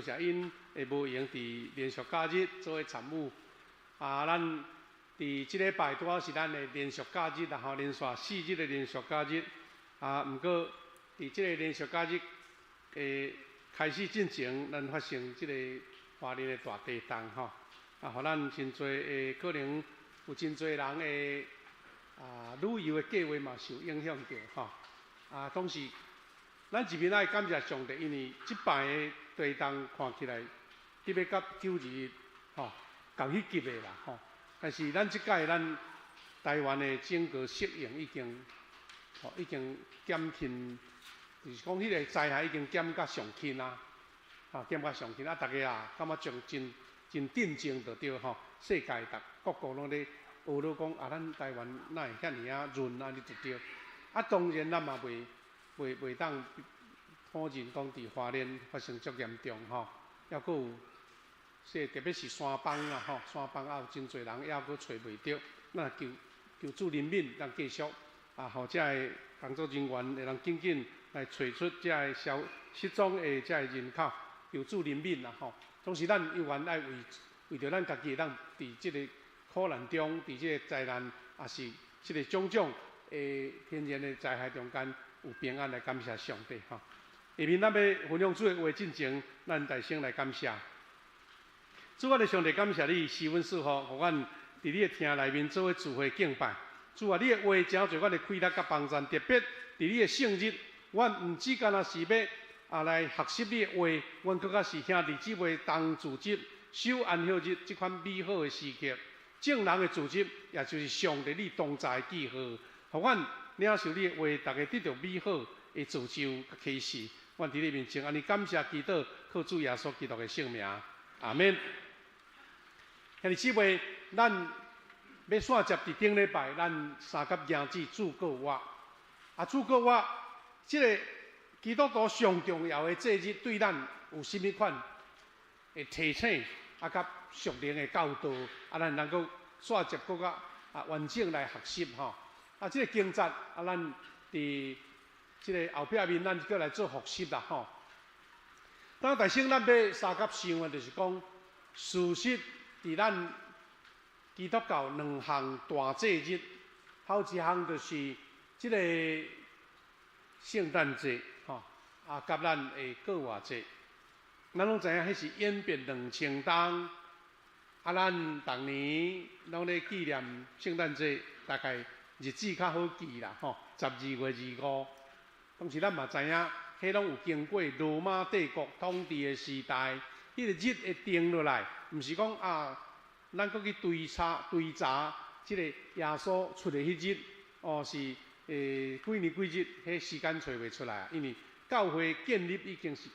謝𪜶會無閒佇連續假日做伙參與。啊，咱佇這禮拜拄好是咱的連續假日，然後連續4日的連續假日。啊，毋過佇這个連續假日的開始進前，咱發生這个花蓮的大地動吼，啊，予咱真濟的可能有真濟人的旅遊的計劃嘛受影響著吼。啊，總是咱一面愛感謝上帝，因為這擺的地動看起來特別佮9·21吼仝彼級的啦吼。但是咱這擺咱台灣的整個適應已經吼已經減輕，就是講彼个災害已經減甲上輕啊，吼減甲上輕啊，逐家啊感覺真真真鎮靜就對吼。世界逐各國攏咧學咧講啊，咱台灣哪會遐爾仔潤按呢就對。啊，當然咱嘛袂當否認講佇花蓮發生足嚴重吼，猶閣有，說特別是山崩啊吼，山崩啊有真濟人猶閣揣袂著，咱求求主憐憫，咱繼續啊，予遮个工作人員會當緊緊來揣出遮个消失蹤的遮个人口，求主憐憫啦吼。總是咱猶原愛為為著咱家己會當佇這个苦難中，佇這个災難，抑是這个種種的天然的災害中間有平安來感謝上帝吼。下面咱欲分享主的話進前，咱大聲來感謝。主，我的上帝，感謝你賜阮賜福，予阮佇你的廳內面做伙聚會敬拜。主啊，你的話誠濟阮的氣力佮幫贊，特別佇你的聖日，阮毋只干焦是欲來學習你的話，阮閣較是兄弟姊妹同組織守安息日這款美好的時刻。眾人的組織，也就是上帝你同在的記號，予阮領受你的話，逐家得著美好的造就佮啟示。阮佇你面前按呢感謝祈禱，靠主耶穌基督的聖名，阿們。兄弟姊妹，咱欲紲接佇頂禮拜，咱相佮迎接主過活。啊，主過活，這个基督徒上重要的節日，對咱有啥物款的提醒？啊，佮屬靈的教導，啊，咱能夠紲接閣較完整來學習吼。啊，這个經節啊，咱佇這个後壁面，咱閣來做複習啦吼。當大先，咱欲相佮想的，就是講，事實佇咱基督教兩項大節日，頭一項就是這个聖誕節吼，啊，佮咱的過活節。咱攏知影，彼是演變2000冬。啊，咱逐年攏咧紀念聖誕節，大概日子較好記啦，吼，12月25。當時咱嘛知影，彼攏有經過羅馬帝國統治的時代，彼个日會定落來，毋是講啊，咱閣去追查追查這个耶穌出的彼日，哦是幾年幾日，彼時間揣袂出來啊，因為教會建立已經是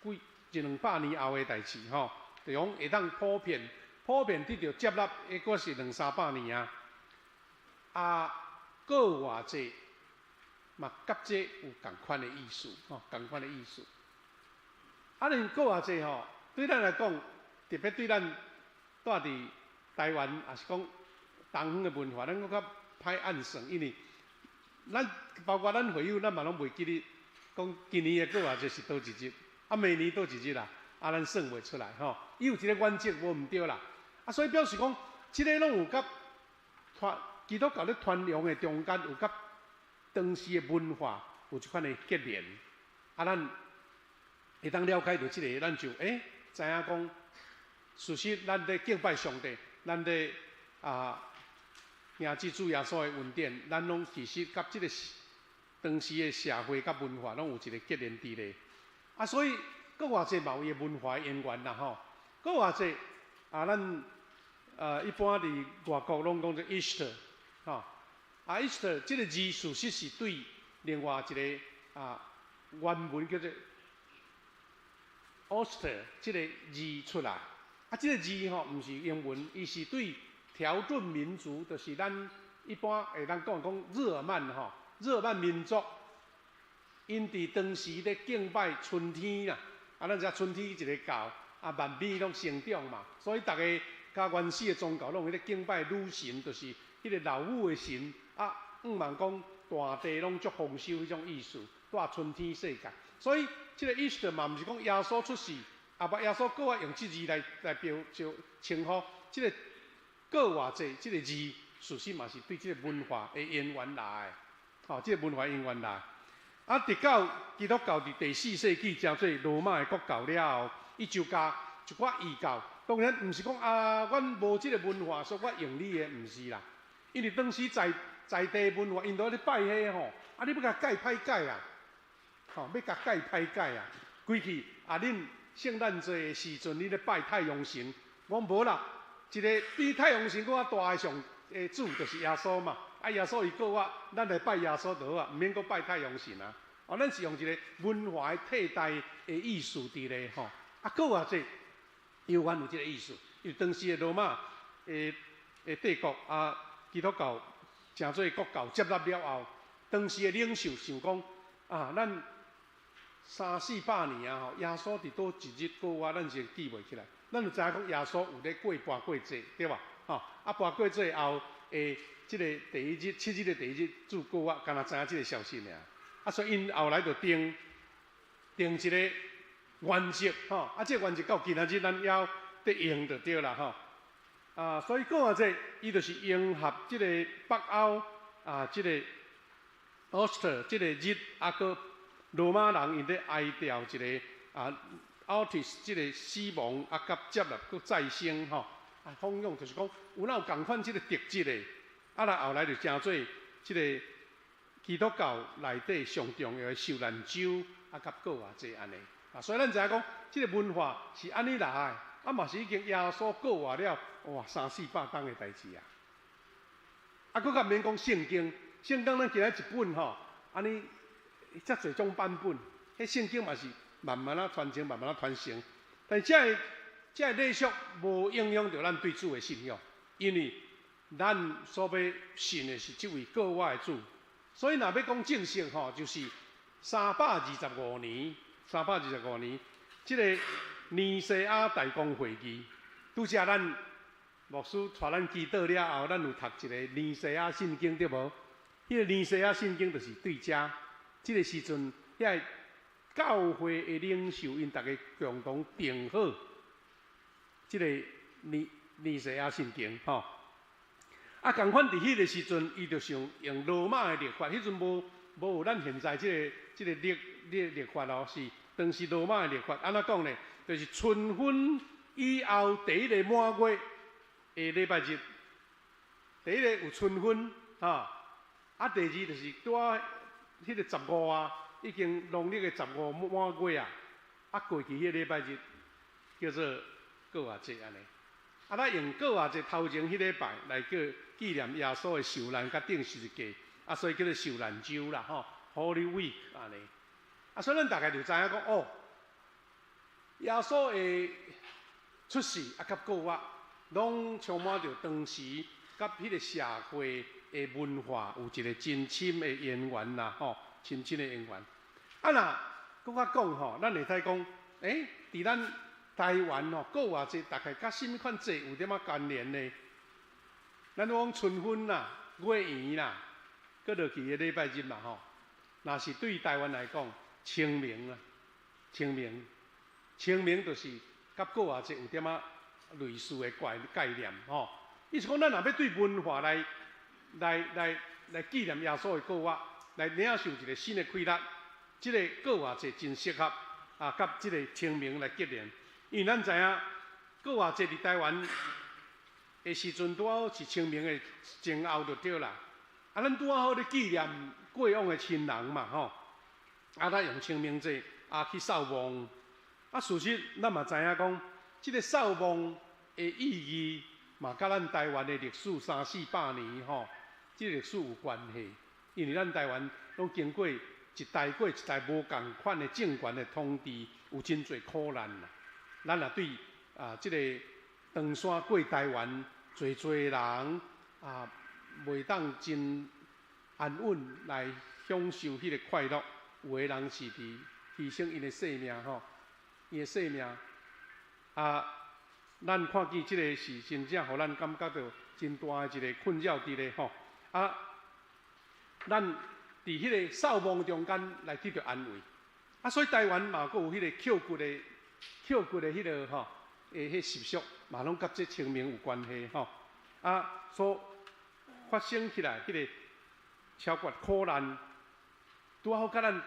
幾一兩百年後的代誌吼，就講會當普遍普遍得著接納，抑閣是兩三百年啊。啊，過活節嘛，佮這有仝款的意思吼，仝款的意思。啊，恁過活節吼，對咱來講，特別對咱蹛佇台灣，抑是講東方的文化，咱閣較歹按算，因為咱包括咱會友，咱嘛攏袂記得講今年的過活節是佗一日。啊，明年佗一日啦，啊，咱算袂出來吼。伊有一个原則無毋對啦。啊，所以表示講，這个攏有佮傳基督教咧傳揚的中間，有佮當時的文化有這款的結連。啊，咱會當了解著這个，咱就知影講，事實咱咧敬拜上帝，咱咧迎接主耶穌的恩典，咱攏其實佮這个當時的社會佮文化攏有一个結連佇咧。啊，所以過活節嘛有伊的文化淵源啦吼。過活節啊，咱一般佇外國攏講做 Easter 吼。啊，Easter 這个字事實是對另外一个原文叫做 Oster 這个字出來。啊，這个字吼毋是英文，伊是對條頓民族，就是咱一般會當講講日耳曼吼，日耳曼民族。𪜶佇當時咧敬拜春天啦，啊，咱知春天一个到，啊，萬物攏生長嘛，所以逐家較原始的宗教攏有咧敬拜女神，就是彼个老母的神，啊，向望講大地攏足豐收彼種意思，蹛春天世界。所以這个 Easter 嘛，毋是講耶穌出世，後擺耶穌閣愛用這字來標就稱呼這個過活節這個字，事實嘛是對這個文化的淵源來的，吼，這個文化淵源來。啊，直到基督教佇第四世紀成做羅馬的國教了後，伊就共一寡異教，當然毋是講啊，阮無這個文化，所以我用你的，毋是啦。因為當時在地文化，𪜶都咧拜彼吼，啊，你欲共改歹改啊，吼，欲共改歹改啊，規氣啊，恁聖誕節的時陣，你咧拜太陽神，我講無啦，一個比太陽神閣較大的上的主就是耶穌嘛。啊，耶穌伊過活，咱來拜耶穌就好啊，毋免閣拜太陽神啊。哦，咱是用一個文化的替代的意思佇咧吼。啊，過活節猶原有這個意思，因為當時的羅馬的帝國啊，基督教成做國教接納了後，當時的領袖想講啊，咱三四百年啊吼，耶穌佇佗一日過活，咱是記袂起來。咱就知影講耶穌有咧過跋過節，對無？吼，啊跋過節後的這個第一日，七日的第一日主過活，敢若知影這個消息爾。啊，所以𪜶後來就定一個原則，吼，啊，這個原則到今仔日咱猶佇用就對啦，吼。啊，所以過活節，伊就是迎合這個北歐啊，這個 Oster 這個日，啊，閣羅馬人𪜶咧哀悼一個啊 Altis 這個死亡啊，佮接納閣再生，吼。啊，奉養就是講有哪有仝款這個特質的，啊，來後來就成做這個基督教內底上重要的受難週，啊，佮過活節按呢。啊，所以咱知影講，這個文化是按呢來的，啊，嘛是已經耶穌過活了，哇，三四百冬的代誌啊。啊，閣較毋免講聖經，聖經咱今仔一本吼，按呢遮濟種版本，彼聖經嘛是慢慢仔傳承，慢慢仔傳承。但這个這个禮俗無影響著咱對主的信仰，因為咱所欲信的是這位過活的主。所以若欲講正式吼，就是325年，三百二十五年，這個尼西亞大公會議，拄才咱牧師帶咱祈禱了後，咱有讀一個尼西亞信經對無？彼個尼西亞信經就是對遮，這個時陣，遐個教會的領袖𪜶逐家共同定好，這個尼西亞信經吼。啊，仝款佇彼個時陣，伊就想用羅馬的曆法，彼陣無有咱現在這個曆法哦，是當時羅馬的曆法。按怎講呢？就是春分以後第一個滿月的禮拜日，第一個有春分，吼，啊，第二就是拄仔彼個十五啊，已經農曆的十五滿月啊，啊過去彼個禮拜日叫做過活節按呢。啊，咱用過活節頭前彼禮拜來叫紀念耶穌的受難佮釘十字架，啊，所以叫做受難週啦，吼，Holy Week 按呢。啊，所以咱大概就知影講，哦，耶穌的出世啊，佮過活，攏充滿著當時佮彼個社會的文化有一個真深的淵源啦，吼，深深的淵源。啊，若閣較講吼，咱會使講，欸，佇咱台灣吼，過活節大概佮啥物款節有點仔關聯呢？咱講春分啦、月圓啦，閣落去的禮拜日嘛吼。若是對台灣來講，清明啊，清明，清明就是佮過活節有點仔類似的概念吼。意思講，咱若欲對文化來紀念耶穌的過活，來領受一個新的開力，這個過活節真適合啊，佮這個清明來結連。因為咱知影過活節佇台灣的時陣，拄好是清明的前後就對啦。啊，咱拄好咧紀念過往的親人嘛，吼。啊，咱用清明節啊去掃墓。啊，事實咱嘛知影講，這個掃墓的意義嘛，佮咱台灣的歷史三四百年吼，這個歷史有關係。因為咱台灣攏經過一代過一代無仝款的政權的統治，有真濟苦難啦。咱若對啊，這個唐山過台灣，濟濟人啊，袂當真安穩來享受彼個快樂。有的人是佇犧牲𪜶的性命吼，𪜶的性命啊，咱看見這個是真正予咱感覺著真大的一個困擾佇咧吼。啊，咱佇彼個掃墓中間來得著安慰。啊，所以台灣嘛，閣有彼個抾骨的。抾骨的彼个吼，的彼習俗嘛攏佮這清明有關係吼。啊，所發生起來彼個超越苦難，拄好佮咱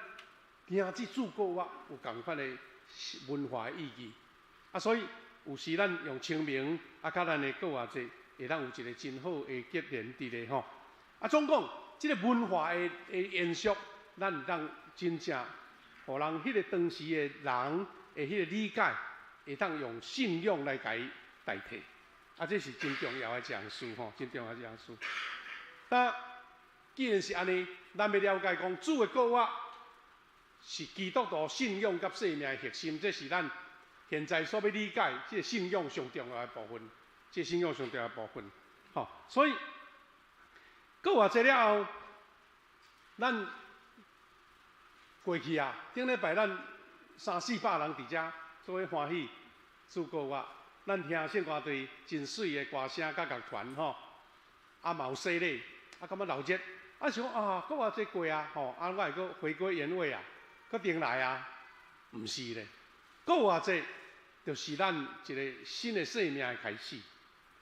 聽這主告活有仝款的文化意義。啊，所以有時咱用清明啊，佮咱的復活節會當有一個真好的結連佇咧吼。啊，總講這個文化的延續，咱會當真正予人彼個當時的人的彼個理解，會當用信仰來共伊代替。啊，這是真重要的一項事吼，真重要一項事。但既然是按呢，咱欲了解講主的復活是基督徒信仰佮生命的核心，這是咱現在所欲理解這個信仰上重要的部分，這個信仰上重要的部分。吼，所以復活節了後，咱過去啊，頂禮拜咱三四百人佇遮做伙歡喜主復活，咱聽聖歌隊真媠的歌聲佮樂團吼，啊嘛有洗禮，啊感覺鬧熱，啊想講啊復活節過啊，吼，啊我會閣回歸原位啊，閣轉來啊，毋是咧，復活節就是咱一個新的生命的開始，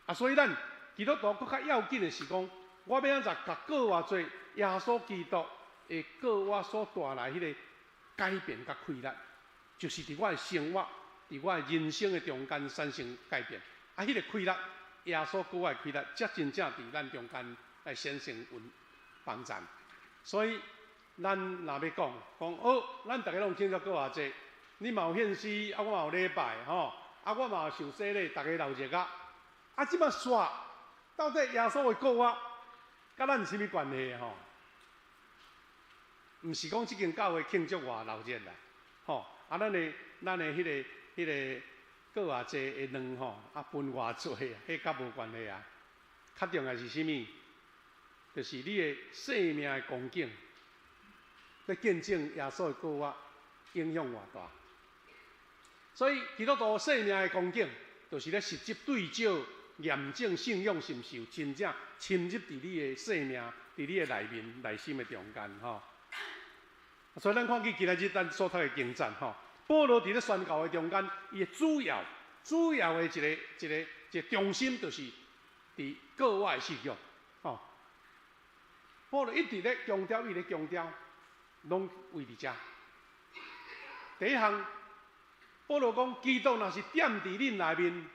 啊所以咱基督徒閣較要緊的是講，我欲按怎共復活節耶穌基督的復活所帶來彼個改變佮氣力，就是佇我的生活，佇我的人生的中間產生改變。啊，彼個氣力，耶穌復活的氣力，才真正佇咱中間來顯現阮幫贊。所以，咱若欲講講好，咱逐家攏慶祝復活節，你嘛有獻詩，啊，我嘛有禮拜，吼，啊，我嘛有受洗禮，逐家鬧熱啊。啊，這擺煞到底耶穌的復活，佮咱有啥物關係吼？毋是講這間教會慶祝偌鬧熱啦，吼！啊，咱的彼個復活節的卵吼，啊分偌濟啊，彼佮無關係啊。較重要是啥物？就是你的生命的光景，咧見證耶穌的復活影響偌大。所以基督徒生命的光景，就是咧實質對照驗證信仰是毋是有真正深入佇你的生命、佇你的內面、內心的中間吼。所以咱看見今仔日咱所讀的經節吼，保羅佇咧宣教的中間，伊的主要的一個中心，就是佇復活的信仰吼。保羅一直咧強調，伊咧強調，攏為佇遮。第一項，保羅講，基督若是踮佇恁內面，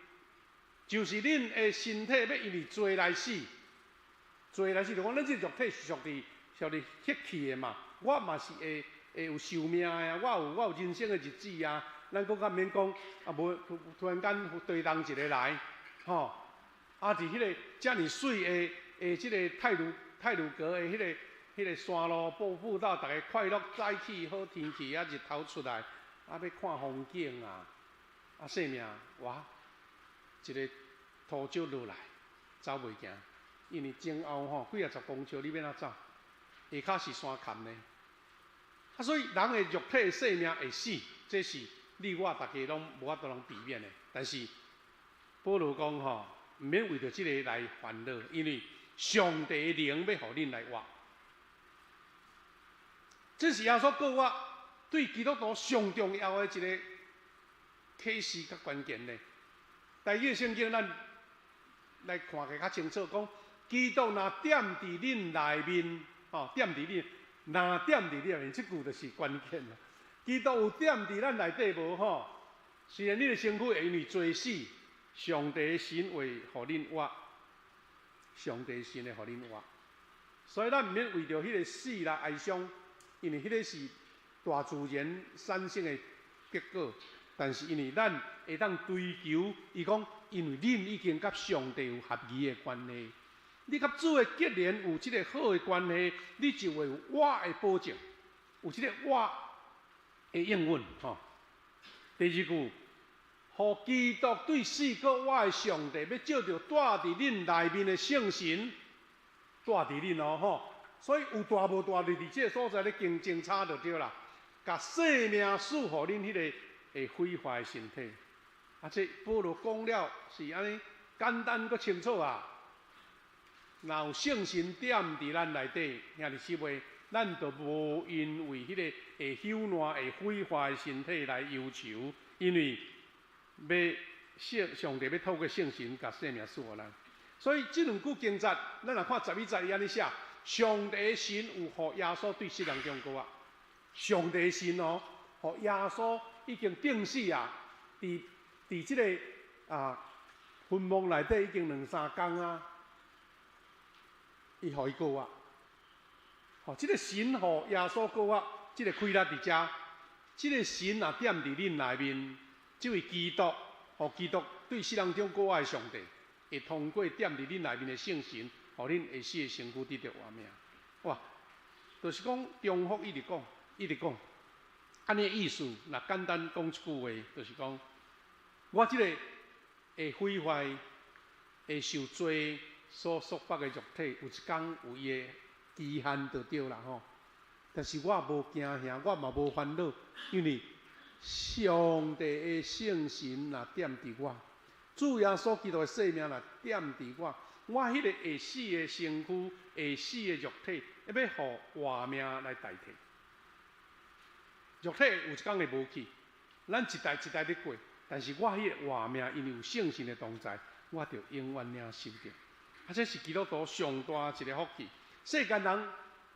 就是恁的身體欲因為罪來死，罪來死就講咱這肉體是屬佇血氣的嘛，我嘛是會有壽命的啊，我有人生的日子啊。咱閣較免講啊，無突然間地動一个來，吼，啊，佇彼個遮爾媠的這个太魯閣的彼個山路步道，逐家快樂早起好天氣啊，日頭出來，啊，欲看風景啊，啊，生命哇，一个土石落來，走袂行，因為前後吼幾仔十公尺，你欲按怎走？下跤是山崁呢。啊，所以人的肉體的生命會死，這是你我逐家攏無法度通避免的。但是保羅講吼，毋免為著這個來煩惱，因為上帝的靈欲予恁來活。這是耶穌復活對基督徒上重要的一個啟示佮關鍵呢。台語聖經咱來看個較清楚，講基督若踮佇恁內面，吼，踮佇恁，若踮佇恁內面，這句就是關鍵啦。基督有踮佇咱內底無吼？雖然恁的身軀會因為罪死，上帝的神會予恁活，上帝神會予恁活。所以咱毋免為著彼個死來哀傷，因為彼個是大自然產生的結果。但是因為咱會當追求，伊講，因為恁已經佮上帝有合宜的關係，你佮主的結連有這個好的關係，你就會有活的保證，有這個活的應允吼。第二句，予基督對死閣活的上帝，欲藉著住佇恁內面的聖神，住佇恁哦吼。所以有住無住佇佇這個所在咧競爭差就對啦。共生命賜予恁彼個會毀壞的身體。啊，這保羅講了是按呢簡單閣清楚啊。若有聖神踮佇咱內底，兄弟姊妹，咱就無因為彼個會朽爛、會毀壞的身體來憂愁，因為欲聖上帝欲透過聖神共生命賜予咱。所以這兩句經節，咱若看11節伊按呢寫，上帝的神有予耶穌對死人中復活。上帝的神哦，予耶穌已經釘死啊！佇這个墳墓內底已經兩三工啊，伊予伊復活。吼，這个神予耶穌復活，這个氣力佇遮。這个神若踮佇恁內面，這位基督，予基督對死人中復活的上帝，會通過踮佇恁內面的聖神，予恁會死的身軀得著活命。哇！就是講重複一直講，一直講，按呢意思，若簡單講一句話，就是講，我這個會毀壞、會受罪所束縛的肉體，有一工有伊的期限就對啦吼。但是我無驚嚇，我嘛無煩惱，因為上帝的聖神若踮佇我，主耶穌基督的生命若踮佇我，我彼个會死的身軀、會死的肉體，欲予活命來代替。肉體有一工會無去，咱一代一代咧過，但是我彼個活命，因為有聖神的同在，我就永遠領受著。啊，這是基督徒上大一个福氣。世間人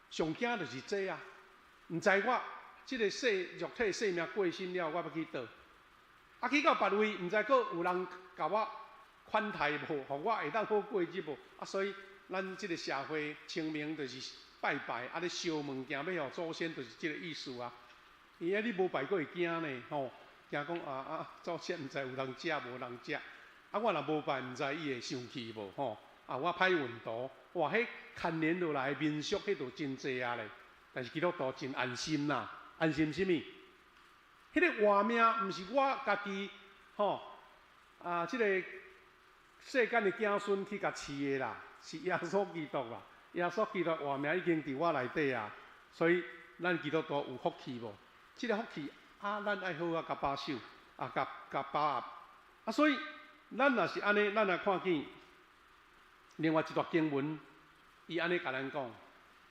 上驚就是這啊，毋知我這个世肉體生命過身了，我欲去佗？啊，去到別位，毋知閣有人共我款待無？予我會當好過日無？啊，所以咱這个社會清明就是拜拜，啊咧燒物件欲予祖先，就是這个意思啊。伊啊，你無拜閣會驚呢，吼，驚講祖先毋知有人食無人食，啊，我若無拜，毋知伊會生氣無吼？啊，我歹運途，哇，彼牽連落來民俗，彼就真濟啊咧。但是基督徒真安心啦，安心啥物？彼个活命毋是我家己吼啊，這个世間的子孫去共飼的啦，是耶穌基督啦。耶穌基督活命已經佇我內底啊，所以咱基督徒有福氣無？這个福氣啊，咱愛好好共把守，啊，共共把握。啊，所以咱若是按呢，咱來看見另外一段經文，伊按呢共咱講，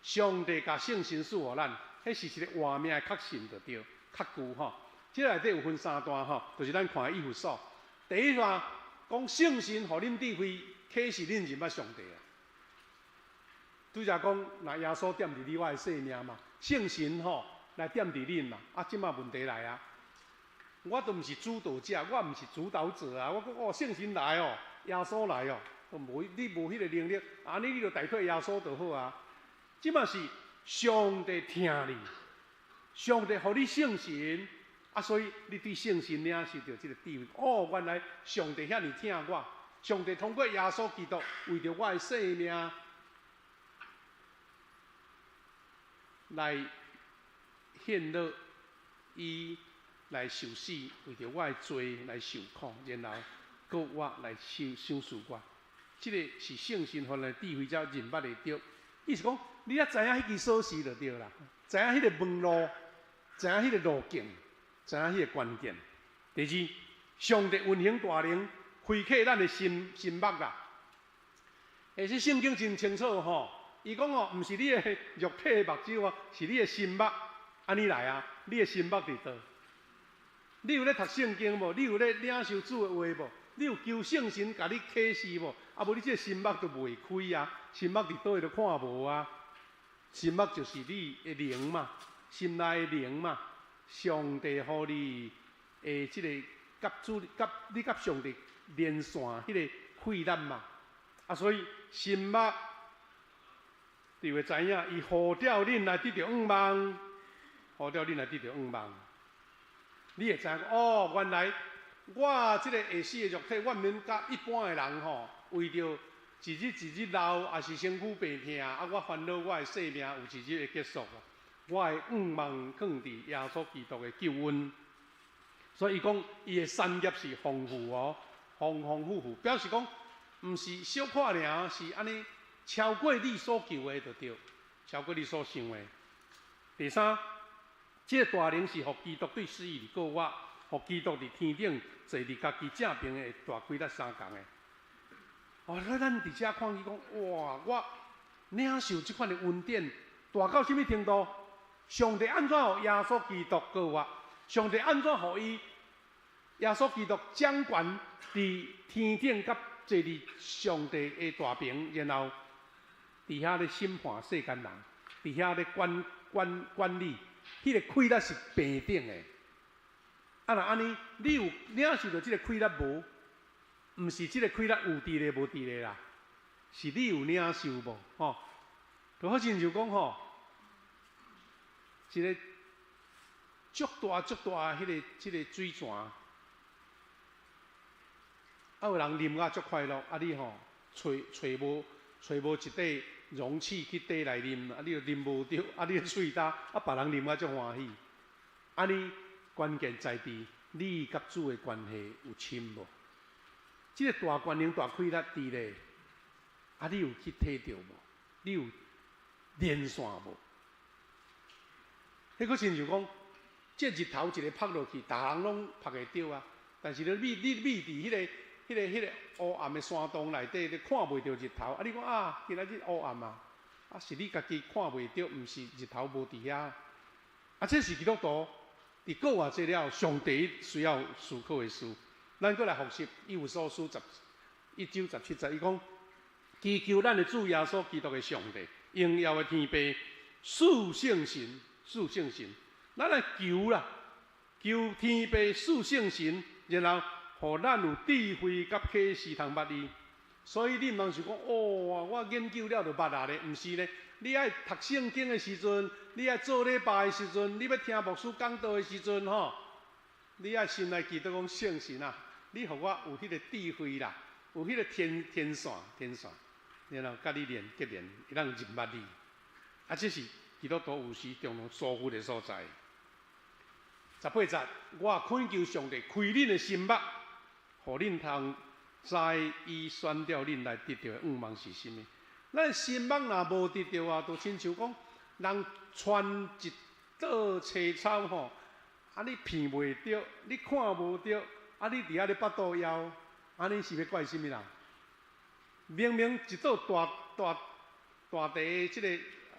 上帝共聖神賜予咱，彼是一个活命的確信就對，確據吼。這內底有分三段吼，就是咱看的以弗所。第一段講聖神予恁智慧，啟示恁認捌上帝啊。拄才講，若耶穌踮佇你我的生命嘛，聖神吼來踮佇恁嘛。啊，這馬問題來啊，我都毋是主導者，我毋是主導者啊。我講哦，聖神來哦，耶穌來哦，無你無彼个能力，按呢你就代替耶穌就好啊。這馬是上帝疼你，上帝予你聖神。啊，所以你對聖神領受著這个智慧。哦，原來上帝遐爾疼我，上帝通過耶穌基督為著我的生命來獻樂，伊來受死，為著我的罪來受苦，然後閣活來賞賜我。這个是聖神予咱的智慧才認捌會著。意思講，你猶知影彼支鎖匙就對啦，知影彼个門路，知影彼个路徑。知影彼个關鍵。第二，上帝運行大能，開啟咱的心心目啦。其實聖經真清楚吼，伊講哦，毋是你的肉體的目睭哦，是你的心目。按呢來啊，你的心目佇佗？你有咧讀聖經無？你有咧領受主的話無？你有求聖神共你啟示無？啊，無你這个心目就袂開啊，心目佇佗位就看無啊。心目就是你的靈嘛，心內的靈嘛。上帝予你的這个佮主、佮你佮上帝連線彼个氣力嘛，啊，所以心目就會知影，伊呼召恁來得著向望，呼召恁來得著向望。你會知影哦，原來我這个會死的肉體，我毋免佮一般的人吼，為著一日一日老，抑是身軀病疼，啊，我煩惱我的生命有一日會結束。我的向望囥佇耶穌基督的救恩，所以伊講伊的產業是豐富哦，豐豐富富，表示講毋是小可爾，是按呢超過你所求的就對，超過你所想的。第三，這个大能是予基督對死裡復活，予基督佇天頂坐佇家己正爿的大氣力相仝的。哦，咱佇遮看見講，哇，我領受這款的恩典，大到啥物程度？上帝按怎予耶穌基督復活？上帝按怎予伊耶穌基督掌權佇天頂，佮坐佇上帝的大爿，然後佇遐咧審判世間人，佇遐咧管管管理，彼個氣力是平等的。啊，若按呢，你有領受著這個氣力無？毋是這個氣力有佇咧無佇咧啦，是你有領受無？吼，就好親像講吼，一個足大足大彼個這個水泉。啊，有人啉甲足快樂，啊你吼揣揣無揣無一塊容器去綴來啉，啊你就啉無著，啊你喙焦，啊別人啉甲足歡喜。按呢關鍵在佇你佮主的關係有深無？這個大權能大氣力佇咧，啊你有去體著無？你有連線無？彼個親像講，這日頭一个曝落去，逐人攏曝會著啊。但是你覕你覕佇彼個、彼個、彼個烏暗的山洞內底，你看袂著日頭。啊，你講啊，今仔日烏暗啊，啊是你家己看袂著，毋是日頭無佇遐。啊，這是基督徒佇過偌濟了，上帝需要思考的事。咱閣來複習以弗所書11章17節，伊講：祈求咱的主耶穌基督的上帝，榮耀的天父，賜聖神，賜聖神。咱來求啦，求天父賜聖神，然後予咱有智慧佮啟示通捌伊。所以你毋通想講，哦，我研究了就捌啊咧，毋是咧。你愛讀聖經的時陣，你愛做禮拜的時陣，你欲聽牧師講道的時陣，吼，你愛心內祈禱講聖神啊，你予我有彼個智慧啦，有彼個天天線天線，然後佮你連結連，會當認捌你。啊，這是基督徒有時常常疏忽的所在。18節，我懇求上帝開恁的心目，予恁通知伊選召恁來得著的向望是啥物。咱心目若無得著啊，就親像講人穿一道青草吼，啊你鼻袂著，你看無著，啊你佇遐咧腹肚枵，按呢是欲怪啥物人？明明一道大大大地的這個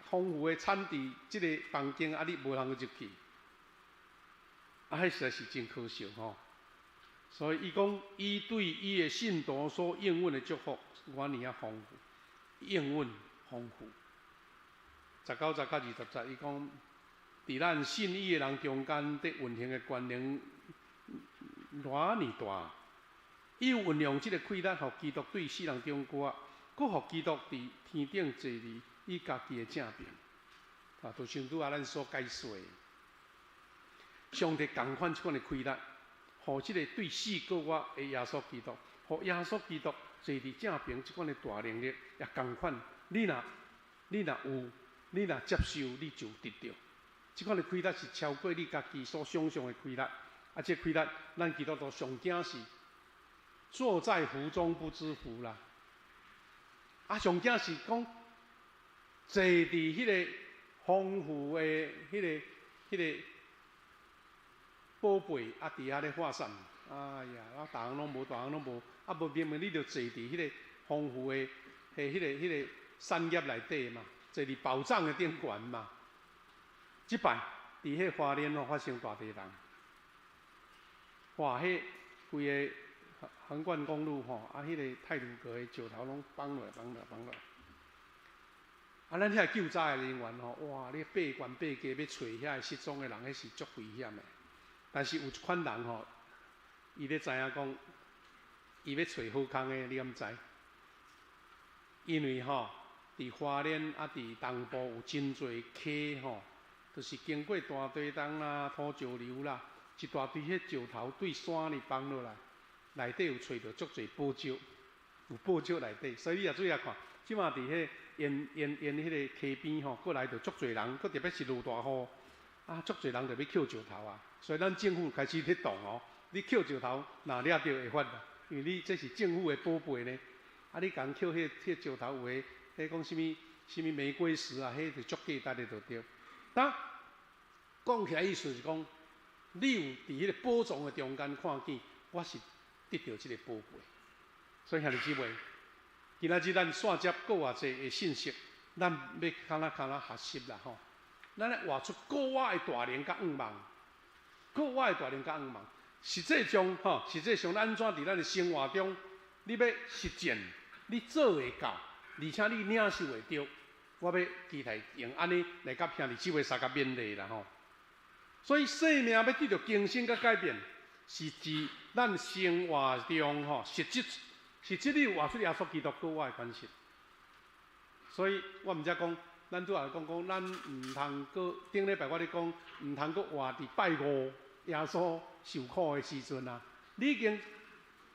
豐富的產地，這個房間啊你無通入去，啊，彼實在是真可惜吼。所以伊講，伊對伊的信徒所應允的祝福，偌爾仔豐富，應允豐富。19節到20節，伊講，佇咱信伊的人中間，佇運行的權能偌爾大。伊有運用這個氣力，予基督對死人中過，閣予基督佇天頂坐佇伊家己的正爿。啊，就像拄仔咱所解說的，上帝仝款這款的氣力，予這個對死過活的耶穌基督，予耶穌基督坐佇正爿這款的大能力，也仝款。你若你若有，你若接受，你就得著。這款的氣力是超過你家己所想象的氣力。啊，這氣力，咱基督徒上驚是坐在福中不知福啦。啊，上驚是講坐佇彼個豐富的彼個彼個寶貝啊，佇遐咧發散。哎呀，啊，逐項攏無，逐項攏無，啊，無明明你就坐佇彼個豐富的、彼彼個彼個產業內底嘛，坐佇寶藏的頂懸嘛。這擺佇彼花蓮吼發生大地震，哇！彼規个橫貫公路吼，啊，彼個太魯閣的石頭攏崩落來、崩落來、崩落來。啊，咱遐救災的人員吼，哇！你爬懸爬低欲揣遐个失蹤的人，彼是足危險的。但是有一款人吼，伊咧知影講，伊欲揣好康的，你敢知？因為吼，佇花蓮啊，佇東部有真濟溪吼，就是經過大地震啦、土石流啦，一大堆彼石頭對山裡崩落來，內底有揣著足濟寶石，有寶石內底，所以你若注意看，這馬佇彼沿沿沿彼个溪邊吼，過來就足濟人，閣特別是落大雨，啊，足濟人就欲抾石頭啊，所以咱政府開始咧動哦，你抾石頭若掠著會罰啦，因為你這是政府的寶貝呢，啊，你共抾彼彼石頭有的，彼講啥物啥物玫瑰石啊，彼就足價值的就對。當講起來意思是講，你有佇彼個寶藏的中間看見，我是得著這個寶貝。所以兄弟姊妹，今仔日咱線接閣偌濟的信息，咱欲較若較若學習啦吼。咱來活出閣活的大能佮向望，閣活的大能佮向望。實際上吼，實際上咱按怎佇咱的生活中，你欲實踐，你做會到，而且你領受會著，我欲期待用按呢來佮兄弟姊妹相佮勉勵啦吼。所以生命欲得著更新佮改變，是指咱生活中吼，實質實質你有活出耶穌基督過活的款式。所以我毋才講，咱拄仔講講，咱毋通閣頂禮拜我咧講，毋通閣活佇拜五耶穌受苦的時陣啊！你已經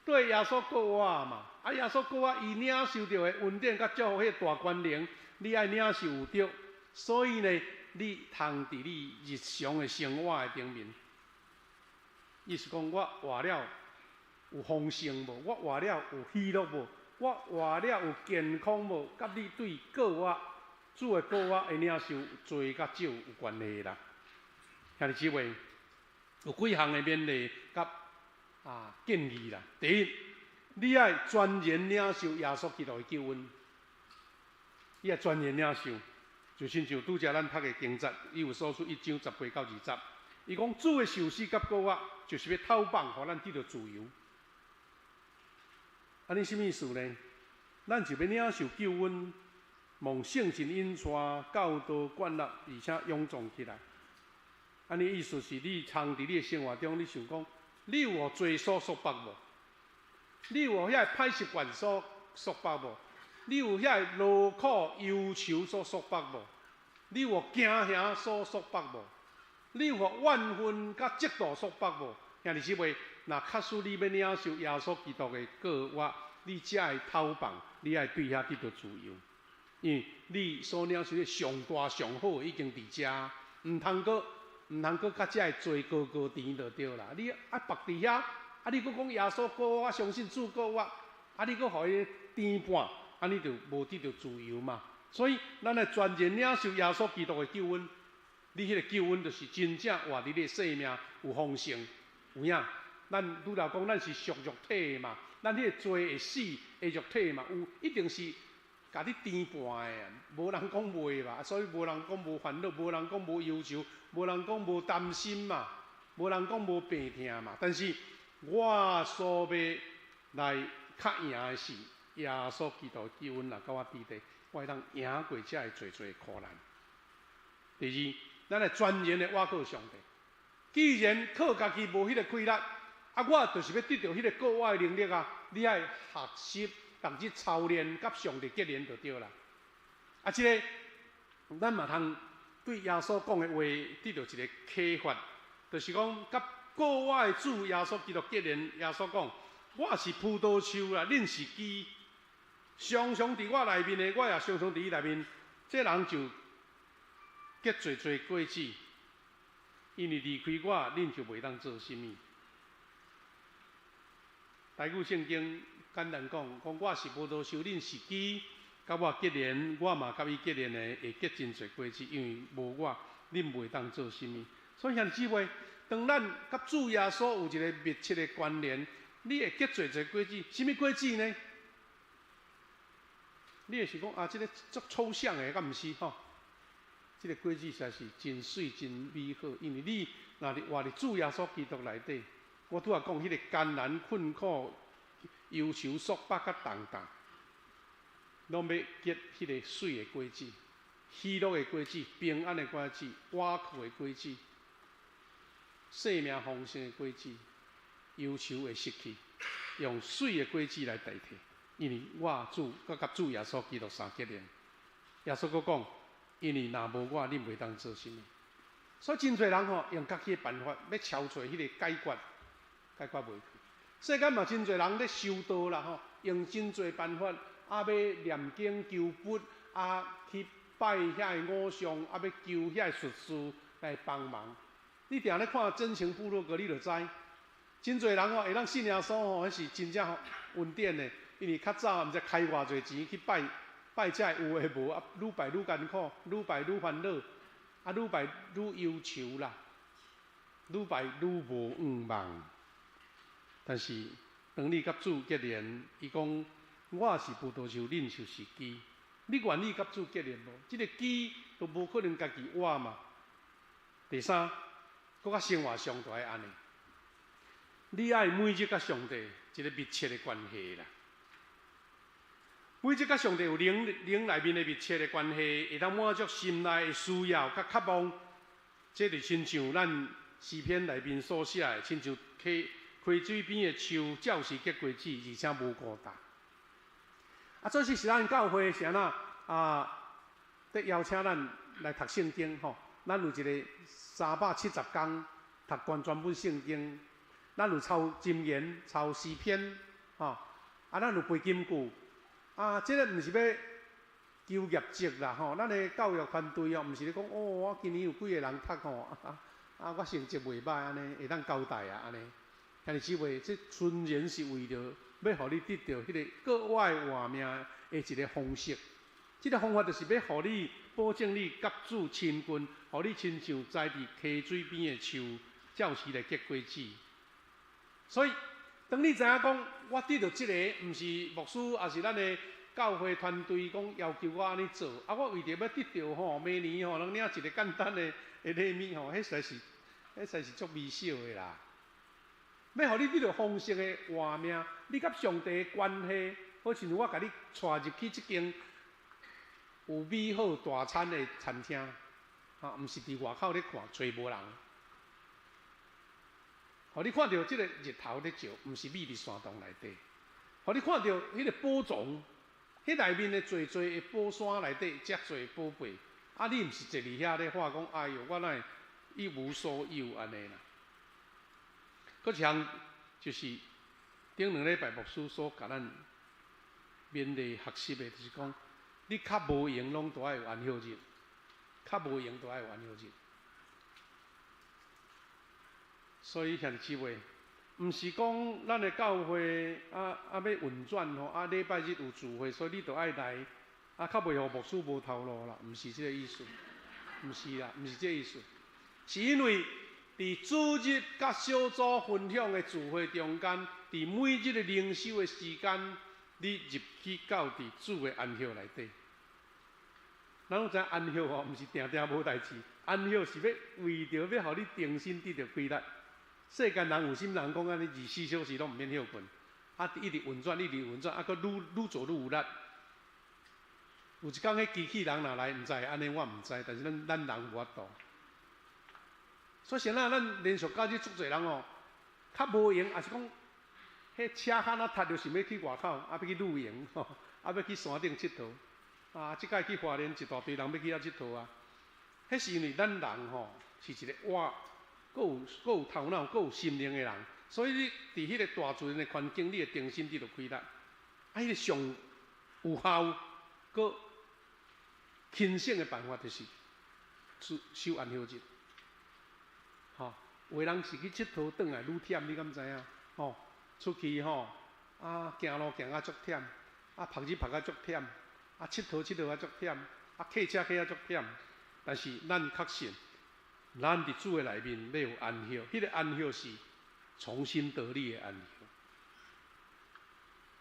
對耶穌過活嘛？啊，耶穌過活，伊領受著的恩典佮祝福，彼個大權能，你愛領受有著。所以呢，你通佇你日常的生活的頂面，意思講我活了有豐盛無？我活了有喜樂無？我活了有健康無？佮你對過活主的過活的領受濟佮少有關係啦。兄弟姊妹，有幾項的勉勵佮建議啦。第一，你愛全然領受耶穌基督的救恩，你愛全然領受，就親像拄才咱讀的經節，以弗所書1章18到20節，伊講主的受死佮復活，就是欲透放，予咱得著自由。按呢啥物意思呢？咱就欲領受救恩，蒙聖神引帶、教導、建立，而且勇壯起來。按呢意思是你藏佇你的生活中，你想講，你有予罪所束縛無？你有予遐个歹習慣所束縛無？你有遐个勞苦憂愁所束縛無？你有予驚嚇所束縛無？你有予怨恨佮嫉妒束縛無？兄弟姊妹，若確實你欲領受耶穌基督的過活，你才會透放，你愛對遐得著自由，因為你所領受的上大上好的已經佇遮，毋通閣佮遮个罪高高甜就對啦。你啊縛佇遐，啊你閣講耶穌過活，我相信主過活，啊你閣予伊甜半，按呢就無得著自由嘛。所以咱愛全然領受耶穌基督的救恩，你彼個救恩就是真正活佇你的生命有豐盛。有影，咱拄才講，咱是屬肉體的嘛，咱彼個罪會死的肉體嘛，有一定是共你甜半的啊，無人講袂吧，所以無人講無煩惱，無人講無憂愁，無人講無擔心嘛，無人講無病疼嘛。但是我所欲來較贏的是耶穌基督救恩若佮我佇咧，我會當贏過遮个濟濟苦難。第二，咱來全然的倚靠上帝。既然靠家己無彼個氣力，啊，我就是欲得著彼個過活的能力啊！你愛學習，逐日操練，佮上帝結連就對啦。啊，這个咱嘛通對耶穌講的話得著一个啟發，就是講佮過活的主耶穌基督結連。耶穌講：我是葡萄樹啦，恁是枝。常常佇我內面的，我也常常佇伊內面。這人就結濟濟果子。因為離開我，恁就袂當做啥物。台語聖經簡單講，講我是葡萄樹，恁是枝，佮我結連，我嘛佮伊結連的，會結真濟果子。因為無我，恁袂當做啥物。所以兄弟姊妹，當咱佮主耶穌有一个密切的關聯，你會結濟濟果子。啥物果子呢？你會想講啊，這个足抽象的，敢毋是吼？這个果子實在是真媠真美好，因為你若佇活佇主耶穌基督內底，我拄仔講彼个艱難困苦、憂愁、束縛佮重擔，攏欲結彼个媠的果子、喜樂的果子、平安的果子、倚靠的果子、生命豐盛的果子、憂愁會失去，用媠的果子來代替。因為我主閣佮主耶穌基督相結連，耶穌閣講。因為若無我，恁袂當做啥物。所以真濟人吼用家己的辦法欲超揣彼个解決，解決袂去。世間嘛真濟人咧修道啦吼，用真濟辦法，啊欲念經求佛，啊去拜遐个偶像，啊欲求遐个術士來幫忙。你定咧看真情部落格，你就知，真濟人吼會當信耶穌吼，彼是真正恩典的，因為較早毋知開偌濟錢去拜。拜這个有的無啊，愈拜愈艱苦，愈拜愈煩惱，啊，愈拜愈憂愁啦，愈拜愈無願望。但是當你佮主結連，伊講我是葡萄樹，恁就是枝。你願意佮主結連無？這个枝都無可能家己活嘛。第三，閣較生活上就愛按呢。你愛每日佮上帝一个密切的關係啦。每日佮上帝有靈靈內面的密切的關係，會當滿足心內的需要佮渴望。這就親像咱詩篇內面所寫的，親像溪溪水邊的樹，照時結果子，而且無孤單。啊，這是是咱教會是按怎啊？佇邀請咱來讀聖經吼，咱有一个370工讀完全本聖經，咱有抄箴言、抄詩篇，吼，啊，咱有背金句。啊，這个毋是欲求業績啦，吼，咱的教育團隊哦，毋是咧講哦，我今年有幾个人讀吼，啊，我成績袂歹按呢，會當交代啊按呢。兄弟姊妹，這純然是為著欲予你得著彼个閣外活命的一个方式。這个方法就是欲予你保證你佮主親近，予你親像栽佇溪水邊的樹，照時來結果子。所以，當你知影講，我得著這个，毋是牧師，抑是咱的教會團隊講要求我按呢做，啊，我為著欲得著吼，明年吼能領一个簡單的的禮物吼，彼實在是，彼實在是足微小的啦。欲予你得著豐盛的活命，你佮上帝的關係，好親像我共你帶入去這間有美好大餐的餐廳，吼，毋是佇外口咧看，揣無人。予你看著這个日頭咧照，毋是覕佇山洞內底。予你看著彼个寶藏，彼內面的濟濟的寶山內底，遮濟寶貝。啊，你毋是坐佇遐咧話講，哎喲，我哪會一無所有按呢啦？閣一項就是頂兩禮拜牧師所共咱勉勵學習的，就是講，你較無閒攏都愛有安息日，較無閒都愛有安息日。所以兄弟姊妹，毋是講咱的教會啊啊欲運轉吼，啊禮拜日有聚會，所以你著愛來，啊較袂予牧師無頭路啦，毋是這個意思，毋是啦，毋是這個意思，是因為佇主日佮小組分享的聚會中間，佇每日的靈修的時間，你入去到佇主的安息內底。咱攏知影安息吼，毋是定定無代誌，安息是欲為著欲予你重新得著規力。世間人有啥物人講按呢24小時攏毋免歇睏，啊，一直運轉，一直運轉，啊，閣愈愈做愈有力。有一工彼機器人若來，毋知會按呢，我毋知，但是咱咱人無法度。所以現在咱連續假日足濟人哦，較無閒，抑是講，彼車較若塞著想欲去外口，啊，欲去露營，吼，啊，欲去山頂𨑨迌。啊，這擺去花蓮一大堆人欲去遐𨑨迌啊。彼是因為咱人吼是一個活，閣有閣有頭腦、閣有心靈的人，所以你佇彼個大自然的環境，你會重新得著規力。啊，彼個上有效、閣輕省的辦法，就是守安息日。吼，有的人是去𨑨迌，轉來愈忝，你敢知影？吼，出去吼，啊，行路行甲足忝，啊，曝日曝甲足忝，啊，𨑨迌𨑨迌甲足忝，啊，騎車騎甲足忝。但是咱確信，咱佇主的內面欲有安息，彼個安息是重新得力的安息。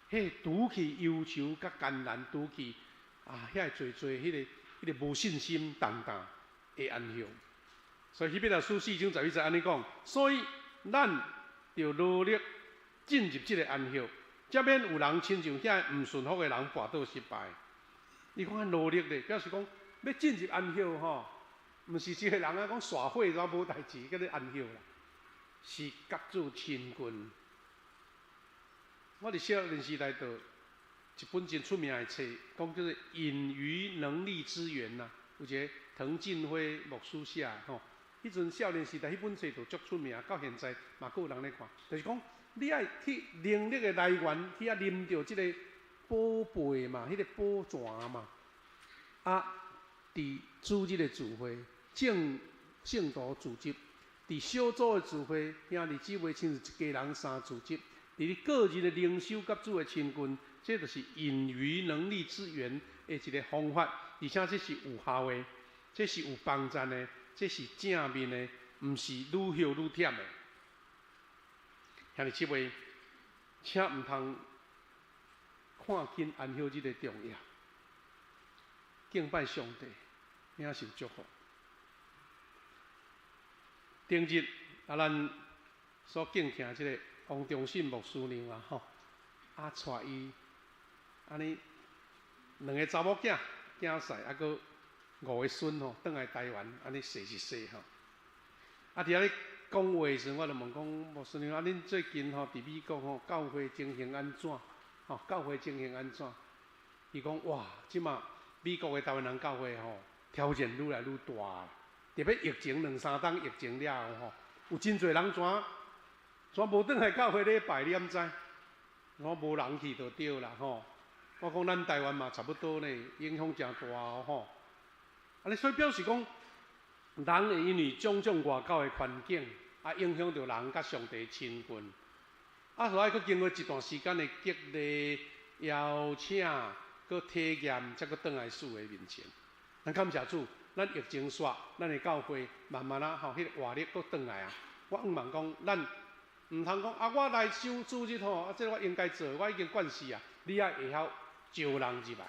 彼個除去憂愁佮艱難，除去啊，遐濟濟彼個無信心重擔的安息。所以希伯來書4章11節按呢講，所以咱著努力進入這个安息，才免有人親像遐毋順服的人跋倒失敗。伊講較努力咧，表示講欲進入安息吼，毋是一个人啊講耍廢煞無代誌，叫做安息啦，是佮主親近。我佇少年時代就一本真出名的冊，講叫做《隱於能力之源》啦，有一个滕進輝牧師寫的吼。彼陣少年時代，彼本冊就足出名，到現在嘛閣有人咧看。就是講，你愛去能力的來源，去遐啉著這个寶貝嘛，彼個寶泉嘛。啊，佇主日的聚會，眾聖徒聚集，佇小組的聚會，兄弟姊妹親像一家人相聚集，佇你個人的靈修佮主的親近，這就是隱於能力之源的一个方法，而且這是有效的，這是有幫贊的。這是正面的，毋是愈歇愈忝的。兄弟姊妹，請毋通看輕安息日的重要，敬拜上帝，領受祝福。頂日啊，咱所敬聽這个王忠信牧师娘啊吼，啊𤆬伊按呢两个查某囝囝婿，啊閣五个孫吼，轉來台灣，按呢踅一踅吼。啊，佇遐咧講話的時陣，我就問講牧師娘啊，恁最近吼佇美國吼教會情形按怎？吼，教會情形按怎？伊講哇，這馬美國的台灣人教會吼挑戰愈來愈大，特別疫情兩三冬疫情了後吼，有真濟人怎怎無轉來教會禮拜，你敢知？我無人去就對啦吼。我講咱台灣嘛差不多呢，影響誠大哦吼。按呢所以表示講，人會因為種種外交的環境，啊影響著人佮上帝親近。啊，所以閣經過一段時間的激勵、邀請、閣體驗，才閣轉來主的面前。咱感謝主，咱疫情煞，咱的教會慢慢仔吼，彼個活力閣轉來啊。我向望講，咱毋通講啊，我來守主日吼，啊，這個我應該做，我已經慣勢啊。你愛會曉招人入來，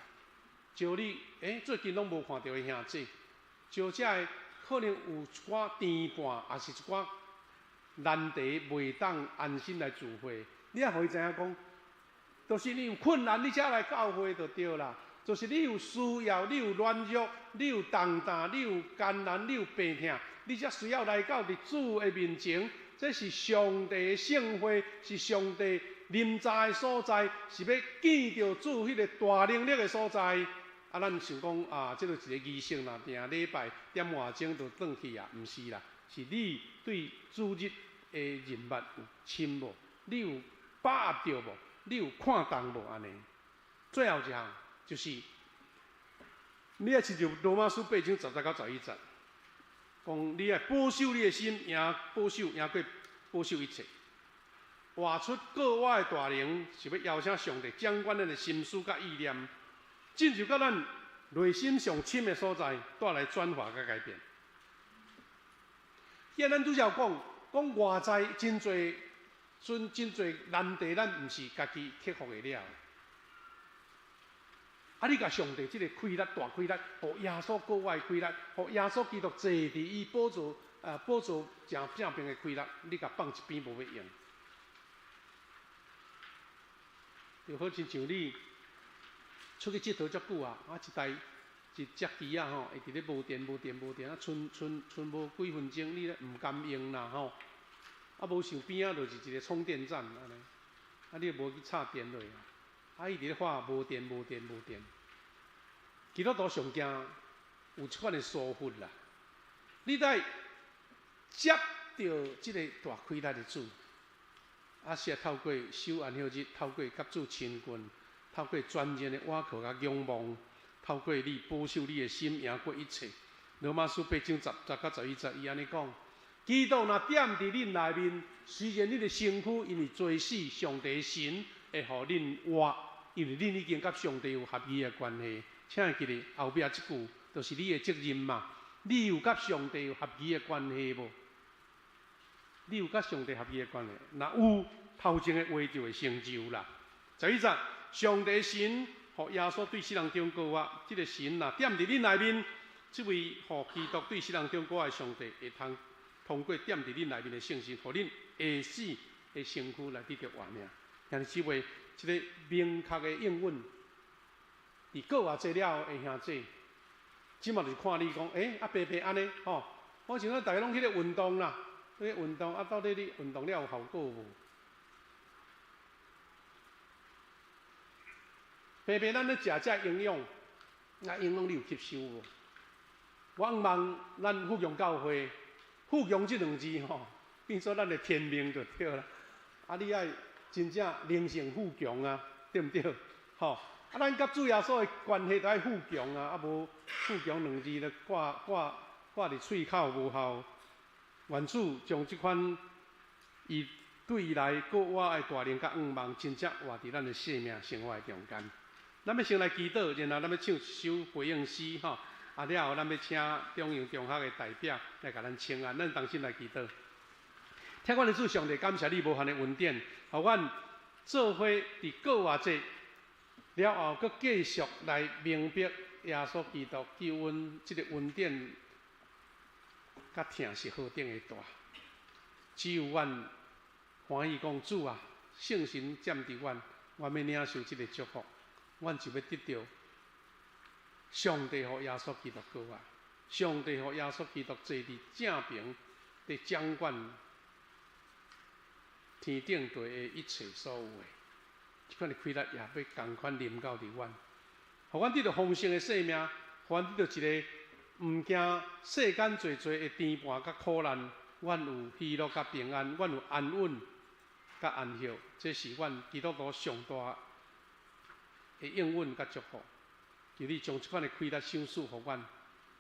招你，最近攏無看著的兄弟，招遮的可能有一寡牽絆，抑是一寡難題袂當安心來聚會。你愛予伊知影講，就是你有困難，你才來教會就對啦。就是你有需要，你有軟弱，你有重擔，你有艱難，你有病痛，你才需要來到佇主的面前。這是上帝的聖會，是上帝臨在的所在，是欲見著主彼個大能力的所在。啊，咱想講啊，這個一個儀式啦，定禮拜點外鐘就轉去啊，毋是啦，是你對主日的認捌有深無？你有把握著無？你有看重無？按呢？最後一項就是，你愛親像羅馬書八章十節到十一節，講你愛保守你的心，贏保守贏過保守一切，活出告活的大能，是欲邀請上帝掌管咱的心思佮意念，進入到咱內心上深的所在，帶來轉化佮改變。既然咱拄才有講，講外在真濟，陣真濟難題，咱毋是家己克服會了。啊！你共上帝這個氣力，大氣力，予耶穌告活的氣力，予耶穌基督坐佇伊寶座啊寶座正正邊的氣力，你共放一邊無欲用，就好親像你出去𨑨迌足久啊，啊一台一隻機仔吼，會佇咧無電無電無電啊，賰賰賰無幾分鐘，你咧毋甘用啦吼，啊無想邊仔就是一個充電站按呢，啊你又無去插電落啊。啊！伊佇咧喊無電、無電、無電。基督徒上驚有這款的疏忽啦。你得接著這個大氣力的主，啊是透過守安息日，透過佮主親近，透過全然的倚靠佮仰望，透過你保守你的心贏過一切。羅馬書八章十節到十一節，伊按呢講：基督若踮佇恁內面，雖然恁的身軀因為罪死，上帝的神會予恁活，因為恁已經佮上帝有合意的關係。請會記得後壁這句，就是你的責任嘛。你有佮上帝有合意的關係無？你有佮上帝合意的關係？若有，頭前的話就會成就啦。十一節，上帝神予耶穌對死人中復活，這個神若踮佇恁內面，這位予基督對死人中復活的上帝，會通通過踮佇恁內面的聖神，予恁會死的身軀來得著活命。兄弟姊妹，這個明確的應允，佇過偌濟了後的兄弟，這馬就是看你講，啊白白按呢吼，我想講逐家攏去咧運動啦，去運動啊，到底你運動了有效果無？白白咱咧食這營養，啊營養你有吸收無？我向望咱富強教會，富強這兩字吼，變做咱的天命就對啦。啊，你愛真正靈性富強啊，對毋對？吼，啊，咱佮主耶穌的關係都愛富強啊，啊無富強兩字就掛掛掛佇喙口無效。願主將這款伊對伊來告活的大能佮向望，真正活佇咱的生命生活的中間。咱欲先來祈禱，然後咱欲唱一首回應詩，吼。啊了後，咱欲請中營中學的代表來共咱請安。咱同心來祈禱。疼阮的主上帝，感謝你無限的恩典，予阮做伙佇過活節了後，閣繼續來明白耶穌基督救阮這個恩典佮疼是何等的大。只有阮歡喜講主啊，聖神佔佇阮，阮欲領受這个祝福，阮就欲得著上帝予耶穌基督閣活，上帝予耶穌基督坐佇正爿，佇掌管天頂地的一切所有的，這款的氣力也欲仝款臨到佇阮，予阮得著豐盛的生命，予阮得著一個毋驚世間濟濟的牽絆佮苦難，阮有喜樂佮平安，阮有安穩佮安息，這是阮基督徒上大的應允佮祝福。求你將這款的氣力賞賜予阮，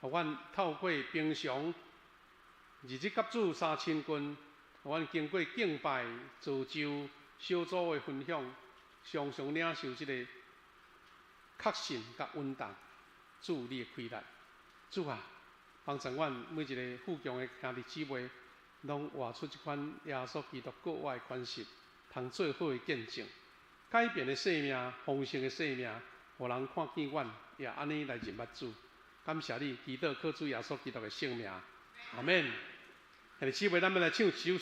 予阮透過平常日日佮主相親近，予阮經過敬拜、造就、小組的分享，常常領受這個確信佮穩當。主你的氣力，主啊，幫助阮每一个富強的兄弟姊妹，攏活出這款耶穌基督閣活的款式，通做好的見證，改變的生命，豐盛的生命，予人看見阮也按呢來認捌主。感謝你，祈禱靠主耶穌基督的聖名，阿們。兄弟姊妹，咱欲來唱一首。